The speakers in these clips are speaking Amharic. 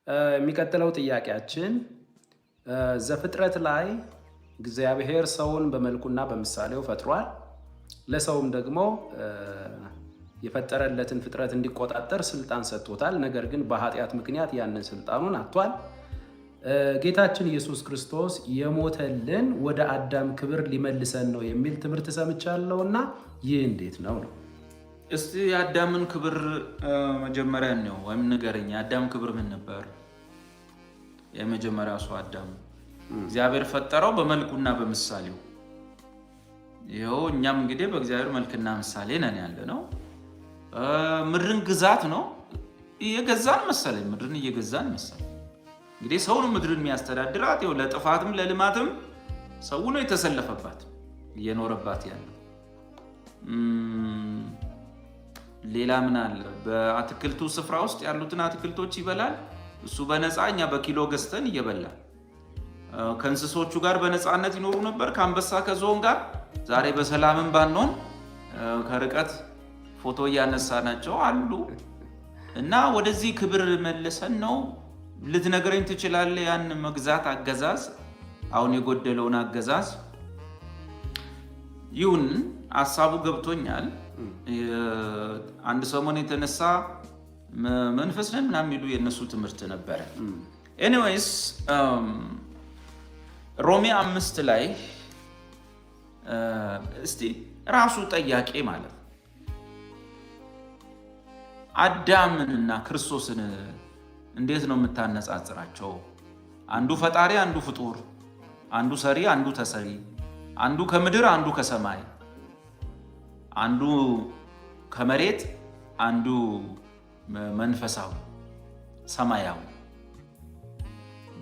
የሚቀጥለው ጥያቄያችን ዘፍጥረት ላይ እግዚአብሔር ሰውን በመልኩና በምሳሌው ፈጥሯል። ለሰውም ደግሞ የፈጠረለትን ፍጥረት እንዲቆጣጠር ስልጣን ሰጥቶታል። ነገር ግን በኃጢአት ምክንያት ያንን ስልጣኑን አጥቷል። ጌታችን ኢየሱስ ክርስቶስ የሞተልን ወደ አዳም ክብር ሊመልሰን ነው የሚል ትምህርት ሰምቻለሁ እና ይህ እንዴት ነው ነው? እስቲ የአዳምን ክብር መጀመሪያ ነው ወይም ንገረኝ። የአዳም ክብር ምን ነበር? የመጀመሪያው ሰው አዳም እግዚአብሔር ፈጠረው በመልኩና በምሳሌው። ይኸው እኛም እንግዲህ በእግዚአብሔር መልክና ምሳሌ ነን ያለ ነው። ምድርን ግዛት ነው እየገዛን መሰለኝ፣ ምድርን እየገዛን መሰለኝ። እንግዲህ ሰው ነው ምድርን የሚያስተዳድራት። ይኸው ለጥፋትም ለልማትም ሰው ነው የተሰለፈባት እየኖረባት ያለው። ሌላ ምን አለ? በአትክልቱ ስፍራ ውስጥ ያሉትን አትክልቶች ይበላል። እሱ በነፃ፣ እኛ በኪሎ ገዝተን እየበላል። ከእንስሶቹ ጋር በነፃነት ይኖሩ ነበር፣ ከአንበሳ ከዝሆን ጋር። ዛሬ በሰላምም ባንሆን ከርቀት ፎቶ እያነሳናቸው አሉ። እና ወደዚህ ክብር መለሰን ነው ልትነግረኝ ትችላለህ? ያን መግዛት አገዛዝ፣ አሁን የጎደለውን አገዛዝ ይሁን፣ ሀሳቡ ገብቶኛል። አንድ ሰሞን የተነሳ መንፈስ ነን ምናምን የሚሉ የእነሱ ትምህርት ነበረ። Anyways፣ ሮሜ 5 ላይ እስቲ ራሱ ጠያቄ ማለት አዳምንና ክርስቶስን እንዴት ነው የምታነጻጽራቸው? አንዱ ፈጣሪ፣ አንዱ ፍጡር፣ አንዱ ሰሪ፣ አንዱ ተሰሪ፣ አንዱ ከምድር፣ አንዱ ከሰማይ፣ አንዱ ከመሬት፣ አንዱ መንፈሳዊ ሰማያዊ።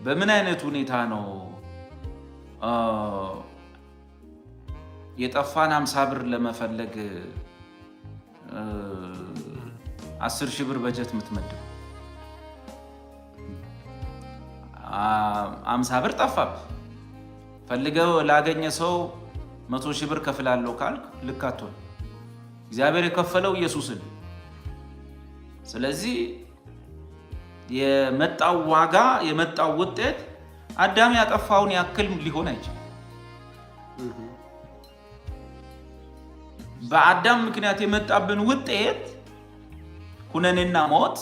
በምን አይነት ሁኔታ ነው የጠፋን 50 ብር ለመፈለግ 10,000 ብር በጀት የምትመድበው? 50 ብር ጠፋብህ፣ ፈልገው ላገኘ ሰው 100,000 ብር ከፍላለሁ ካልክ ልክ አትሆን። እግዚአብሔር የከፈለው ኢየሱስን። ስለዚህ የመጣው ዋጋ፣ የመጣው ውጤት አዳም ያጠፋውን ያክል ሊሆን አይችልም። በአዳም ምክንያት የመጣብን ውጤት ኩነኔና ሞት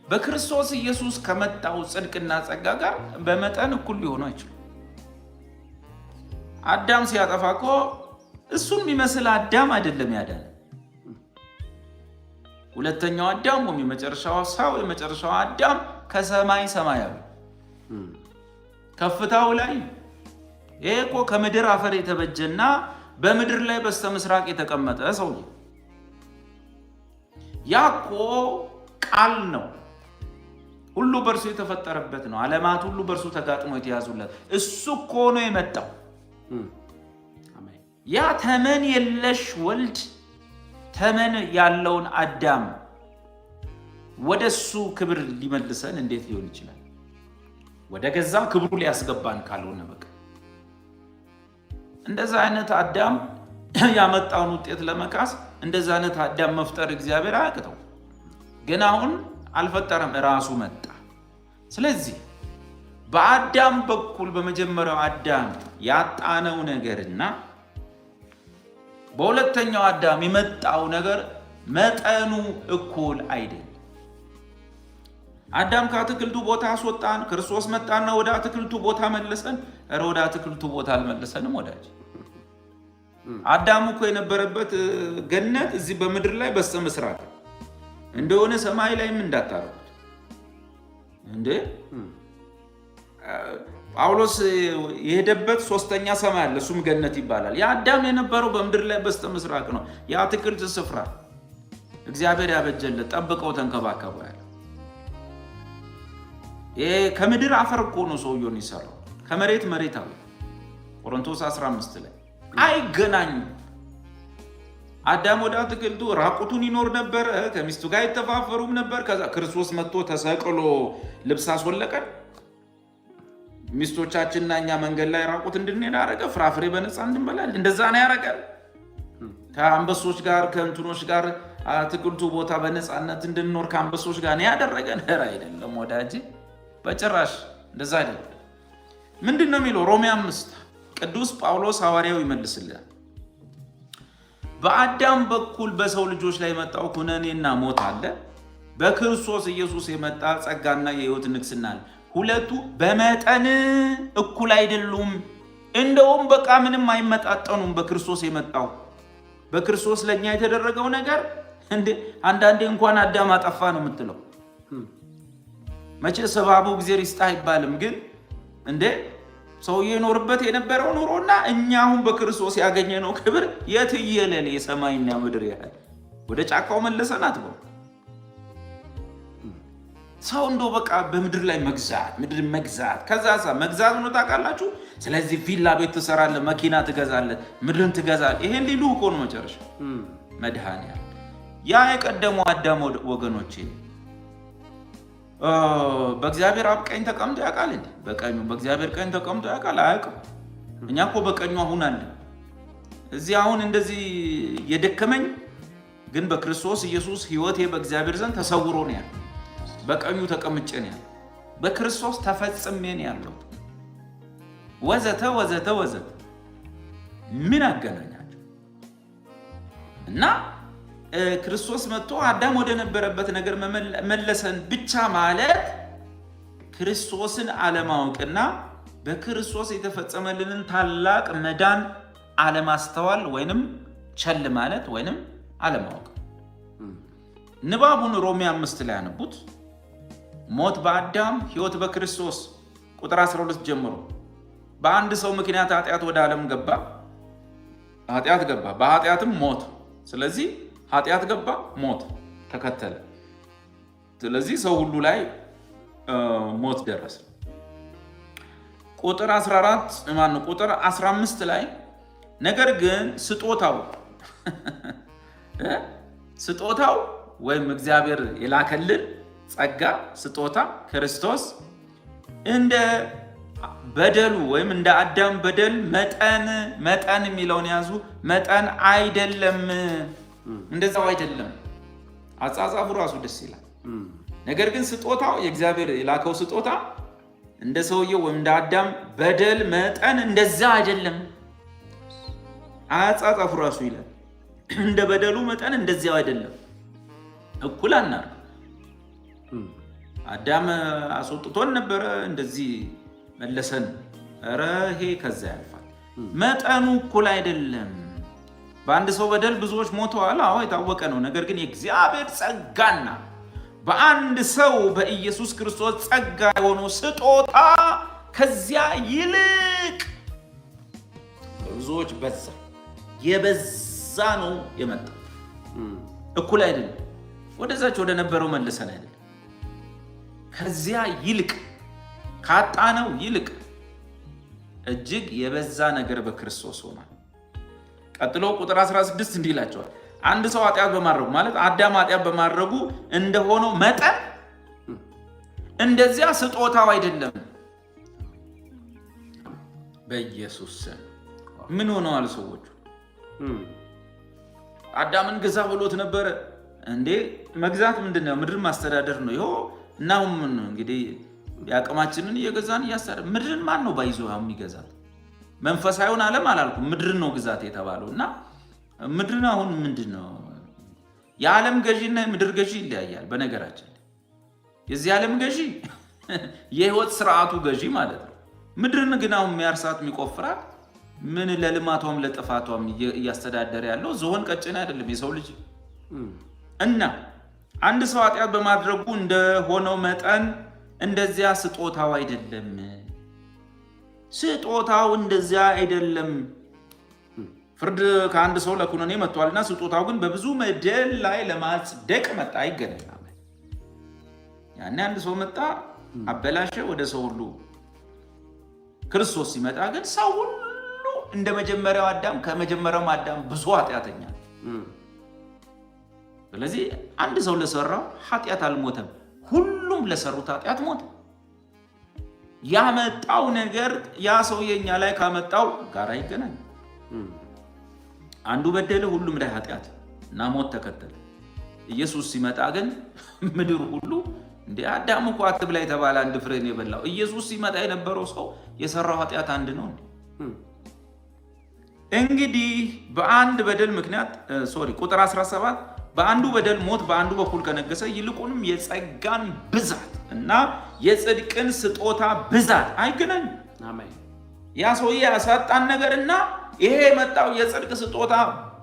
በክርስቶስ ኢየሱስ ከመጣው ጽድቅና ጸጋ ጋር በመጠን እኩል ሊሆኑ አይችሉም። አዳም ሲያጠፋ እኮ እሱን የሚመስል አዳም አይደለም ያዳነ። ሁለተኛው አዳም ወይም የመጨረሻው ሰው፣ የመጨረሻው አዳም ከሰማይ ሰማያዊ ከፍታው ላይ፣ ይሄ እኮ ከምድር አፈር የተበጀና በምድር ላይ በስተ ምስራቅ የተቀመጠ ሰውዬ፣ ያ እኮ ቃል ነው። ሁሉ በእርሱ የተፈጠረበት ነው። ዓለማት ሁሉ በእርሱ ተጋጥሞ የተያዙለት እሱ እኮ ነው የመጣው። ያ ተመን የለሽ ወልድ ተመን ያለውን አዳም ወደ እሱ ክብር ሊመልሰን እንዴት ሊሆን ይችላል? ወደ ገዛ ክብሩ ሊያስገባን ካልሆነ በቃ እንደዛ አይነት አዳም ያመጣውን ውጤት ለመካስ እንደዛ አይነት አዳም መፍጠር እግዚአብሔር አያቅተው። ግን አሁን አልፈጠረም፣ እራሱ መጣ። ስለዚህ በአዳም በኩል በመጀመሪያው አዳም ያጣነው ነገርና በሁለተኛው አዳም የመጣው ነገር መጠኑ እኩል አይደለም። አዳም ከአትክልቱ ቦታ አስወጣን፣ ክርስቶስ መጣና ወደ አትክልቱ ቦታ መለሰን። ኧረ ወደ አትክልቱ ቦታ አልመለሰንም ወዳጅ። አዳም እኮ የነበረበት ገነት እዚህ በምድር ላይ በስተ ምስራቅ እንደሆነ ሰማይ ላይም እንዳታረጉት እንዴ። ጳውሎስ የሄደበት ሶስተኛ ሰማይ አለ፣ እሱም ገነት ይባላል። የአዳም የነበረው በምድር ላይ በስተ ምስራቅ ነው። የአትክልት ስፍራ እግዚአብሔር ያበጀለት፣ ጠብቀው ተንከባከበው ያለ። ይሄ ከምድር አፈር እኮ ነው ሰውየውን የሰራው፣ ከመሬት መሬታዊ። ቆሮንቶስ 15 ላይ አይገናኙም። አዳም ወደ አትክልቱ ራቁቱን ይኖር ነበር፣ ከሚስቱ ጋር አይተፋፈሩም ነበር። ከዛ ክርስቶስ መጥቶ ተሰቅሎ ልብስ አስወለቀን። ሚስቶቻችንና እኛ መንገድ ላይ ራቁት እንድንሄድ አረገ። ፍራፍሬ በነፃ እንድንበላል እንደዛ ነው ያረገ። ከአንበሶች ጋር ከእንትኖች ጋር አትክልቱ ቦታ በነፃነት እንድንኖር ከአንበሶች ጋር ነው ያደረገን። ኧረ አይደለም ወዳጄ፣ በጭራሽ እንደዛ አይደለም። ምንድን ነው የሚለው? ሮሜ 5 ቅዱስ ጳውሎስ ሐዋርያው ይመልስልናል። በአዳም በኩል በሰው ልጆች ላይ የመጣው ኩነኔና ሞት አለ። በክርስቶስ ኢየሱስ የመጣ ጸጋና የሕይወት ንግስና አለ። ሁለቱ በመጠን እኩል አይደሉም። እንደውም በቃ ምንም አይመጣጠኑም። በክርስቶስ የመጣው፣ በክርስቶስ ለእኛ የተደረገው ነገር እንዴ፣ አንዳንዴ እንኳን አዳም አጠፋ ነው የምትለው። መቼ ሰባቡ እግዜር ይስጥህ አይባልም፣ ግን እንዴ ሰውዬ የኖርበት የነበረው ኑሮና እኛ አሁን በክርስቶስ ያገኘነው ክብር የትየለሌ የሰማይና ምድር ያህል። ወደ ጫካው መለሰን አትበው። ሰው እንደው በቃ በምድር ላይ መግዛት፣ ምድር መግዛት፣ ከዛ መግዛት ነው ታውቃላችሁ። ስለዚህ ቪላ ቤት ትሰራለህ፣ መኪና ትገዛለህ፣ ምድርን ትገዛለህ። ይሄን ሊሉ እኮ ነው መጨረሻ። መድኃኒዓለም ያ የቀደመው አዳም ወገኖቼ በእግዚአብሔር አብ ቀኝ ተቀምጦ ያውቃል እንዴ? በቀኙ በእግዚአብሔር ቀኝ ተቀምጦ ያውቃል? አያውቅም። እኛ እኮ በቀኙ አሁን አለ እዚህ አሁን እንደዚህ የደከመኝ ግን በክርስቶስ ኢየሱስ ሕይወቴ በእግዚአብሔር ዘንድ ተሰውሮ ነው ያለው። በቀኙ ተቀምጬ ነው ያለው። በክርስቶስ ተፈጽሜ ነው ያለው። ወዘተ ወዘተ ወዘተ። ምን አገናኛቸው? እና ክርስቶስ መጥቶ አዳም ወደ ነበረበት ነገር መለሰን ብቻ ማለት ክርስቶስን አለማወቅና በክርስቶስ የተፈጸመልንን ታላቅ መዳን አለማስተዋል ወይንም ቸል ማለት ወይንም አለማወቅ። ንባቡን ሮሜ 5 ላይ ያነቡት። ሞት በአዳም፣ ሕይወት በክርስቶስ፣ ቁጥር 12 ጀምሮ። በአንድ ሰው ምክንያት ኃጢአት ወደ ዓለም ገባ፣ ኃጢአት ገባ፣ በኃጢአትም ሞት። ስለዚህ ኃጢአት ገባ፣ ሞት ተከተለ። ስለዚህ ሰው ሁሉ ላይ ሞት ደረሰ። ቁጥር 14፣ ማነው፣ ቁጥር 15 ላይ ነገር ግን ስጦታው ወይም እግዚአብሔር የላከልን ጸጋ ስጦታ ክርስቶስ እንደ በደሉ ወይም እንደ አዳም በደል መጠን፣ መጠን የሚለውን ያዙ፣ መጠን አይደለም፣ እንደዛው አይደለም። አጻጻፉ ራሱ ደስ ይላል። ነገር ግን ስጦታው፣ የእግዚአብሔር የላከው ስጦታ እንደ ሰውየው ወይም እንደ አዳም በደል መጠን እንደዛ አይደለም። አጻጻፉ ራሱ ይላል እንደ በደሉ መጠን እንደዚያው አይደለም። እኩል አናርግ። አዳም አስወጥቶን ነበረ፣ እንደዚህ መለሰን። ኧረ ይሄ ከዛ ያልፋል። መጠኑ እኩል አይደለም። በአንድ ሰው በደል ብዙዎች ሞተዋል። አዎ የታወቀ ነው። ነገር ግን የእግዚአብሔር ጸጋና በአንድ ሰው በኢየሱስ ክርስቶስ ጸጋ የሆነው ስጦታ ከዚያ ይልቅ ብዙዎች በዛ፣ የበዛ ነው የመጣው። እኩል አይደለም። ወደዛች ወደ ነበረው መልሰን አይደለም። ከዚያ ይልቅ፣ ካጣነው ይልቅ እጅግ የበዛ ነገር በክርስቶስ ሆኗል። ቀጥሎ ቁጥር 16 እንዲህ ይላቸዋል። አንድ ሰው ኃጢአት በማድረጉ ማለት አዳም ኃጢአት በማድረጉ እንደሆነው መጠን እንደዚያ ስጦታው አይደለም። በኢየሱስ ስም ምን ሆነዋል ሰዎቹ? አዳምን ግዛ ብሎት ነበረ እንዴ? መግዛት ምንድን ነው? ምድርን ማስተዳደር ነው። ይኸው እና አሁን ምን እንግዲህ የአቅማችንን እየገዛን እያስተዳደር፣ ምድርን ማን ነው ባይዞ የሚገዛት? መንፈሳዊውን ዓለም አላልኩም፣ ምድርን ነው ግዛት የተባለው። እና ምድርን አሁን ምንድን ነው፣ የዓለም ገዢና የምድር ገዢ ይለያያል። በነገራችን ላይ የዚህ ዓለም ገዢ የህይወት ስርዓቱ ገዢ ማለት ነው። ምድርን ግን አሁን የሚያርሳት፣ የሚቆፍራት፣ ምን ለልማቷም ለጥፋቷም እያስተዳደረ ያለው ዝሆን ቀጭን አይደለም፣ የሰው ልጅ። እና አንድ ሰው ኃጢአት በማድረጉ እንደሆነው መጠን እንደዚያ ስጦታው አይደለም። ስጦታው እንደዚያ አይደለም። ፍርድ ከአንድ ሰው ለኩነኔ መጥቷልና ስጦታው ግን በብዙ በደል ላይ ለማጽደቅ መጣ። አይገናኝም። ያኔ አንድ ሰው መጣ፣ አበላሸ፣ ወደ ሰው ሁሉ። ክርስቶስ ሲመጣ ግን ሰው ሁሉ እንደ መጀመሪያው አዳም፣ ከመጀመሪያው አዳም ብዙ ኃጢአተኛ። ስለዚህ አንድ ሰው ለሰራው ኃጢአት አልሞተም፣ ሁሉም ለሰሩት ኃጢአት ሞተ። ያመጣው ነገር ያ ሰው የኛ ላይ ካመጣው ጋር አይገናኝም። አንዱ በደለ፣ ሁሉም ላይ ኃጢአት እና ሞት ተከተለ። ኢየሱስ ሲመጣ ግን ምድር ሁሉ እንደ አዳም እኮ አትብላ የተባለ አንድ ፍሬን የበላው ኢየሱስ ሲመጣ የነበረው ሰው የሰራው ኃጢአት አንድ ነው። እንግዲህ በአንድ በደል ምክንያት sorry ቁጥር 17 በአንዱ በደል ሞት በአንዱ በኩል ከነገሰ ይልቁንም የጸጋን ብዛት እና የጽድቅን ስጦታ ብዛት አይገናኝም። ያ ሰውዬ ያሳጣን ነገር እና ይሄ የመጣው የጽድቅ ስጦታ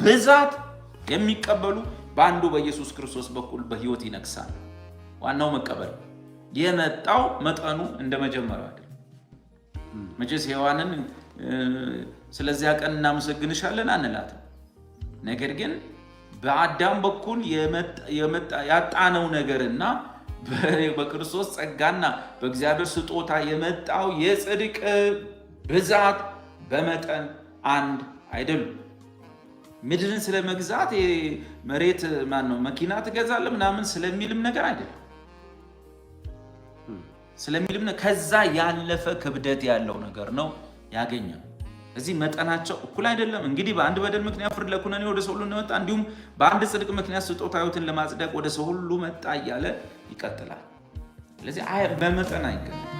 ብዛት የሚቀበሉ በአንዱ በኢየሱስ ክርስቶስ በኩል በሕይወት ይነግሳል። ዋናው መቀበል የመጣው መጠኑ እንደ መጀመሪያው አይደለም። መቼስ ሔዋንን ስለዚያ ቀን እናመሰግንሻለን አንላትም። ነገር ግን በአዳም በኩል ያጣነው ነገርና በክርስቶስ ጸጋና በእግዚአብሔር ስጦታ የመጣው የጽድቅ ብዛት በመጠን አንድ አይደሉም። ምድርን ስለመግዛት መሬት ማነው መኪና ትገዛለህ ምናምን ስለሚልም ነገር አይደለም ስለሚልም ከዛ ያለፈ ክብደት ያለው ነገር ነው ያገኘው። እዚህ መጠናቸው እኩል አይደለም። እንግዲህ በአንድ በደል ምክንያት ፍርድ ለኩነኔ ወደ ሰው ሁሉ እንደመጣ እንዲሁም በአንድ ጽድቅ ምክንያት ስጦታ ሕይወትን ለማጽደቅ ወደ ሰው ሁሉ መጣ እያለ ይቀጥላል። ስለዚህ በመጠን አይገናኝም።